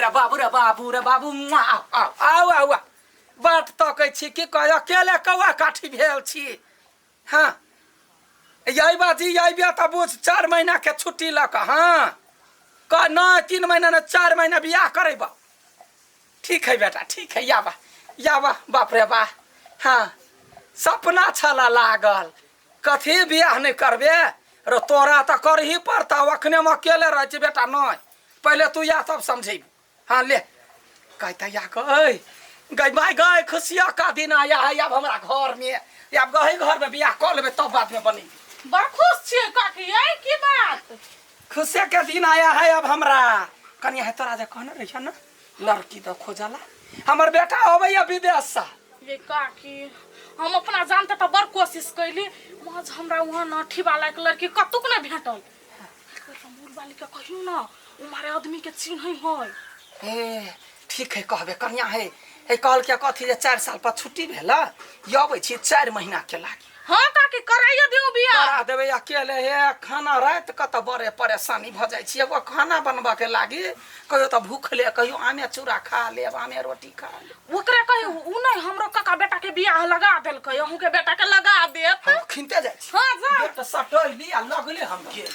रे बाबू रे बाबू रे बाबू, मुआ, आउ आउ आउ आउ आउ। बाट तकै छी की कह अकेले कौआ काठी भेल छी। हाँ यही बाजी यही बिया तऽ बुझ 4 महीना के छुट्टी लऽ कऽ। हाँ कह नहि 3 महीना नहि 4 महीना बियाह करेब। ठीक है बेटा ठीक है, याबा याबा। बाप रे बा, हाँ सपना छला लागल कथी बियाह नहीं करबे रे, तोरा तऽ करही पड़ता। अखने हम अकेले रहै छी बेटा, नहीं पहले तू या तब समझेबू। हाँ ले कहता या गई गई माय गई, खुशिया का दिन आया है अब हमरा घर में। अब गई घर में बियाह कर लेबे तब बाद में बनी। बड़ खुश छियै काकी, ऐ की बात? खुशिया के दिन आया है अब हमरा। कनिया है तोरा जे कहने रहिया ना लड़की तो खोजला, हमर बेटा अबैया विदेश से। ये काकी हम अपना जानते तऽ बड़ कोशिश कैली, मज हमरा वहाँ नठी वाला एक लड़की कतुक नहि भेटल। मूल वाली के कहियो ना, उ मारे आदमी के चिन्है है। ए ठीक है कहबे कनिया है। ए कहल के कथी जे 4 साल पर छुट्टी भेला, ये अबै छी 4 महीना के लागी। हाँ काकी कराइए दियौ बियाह। करा देबै अकेले हे। खाना रात के तऽ बड़े परेशानी भऽ जाइ छी, एगो खाना बनबऽ के लागी कहियो तऽ भूखले, कहियो आमे चूड़ा खा लेब, आमे रोटी खा लेब। ओकरे कहियो उ नहीं हमरो काका बेटा के बियाह लगा देलकै, अहूँ के बेटा के लगा देत। हम खिनते जाइ छी। हाँ, जा। गेट सटैली आ लगले हम गेल।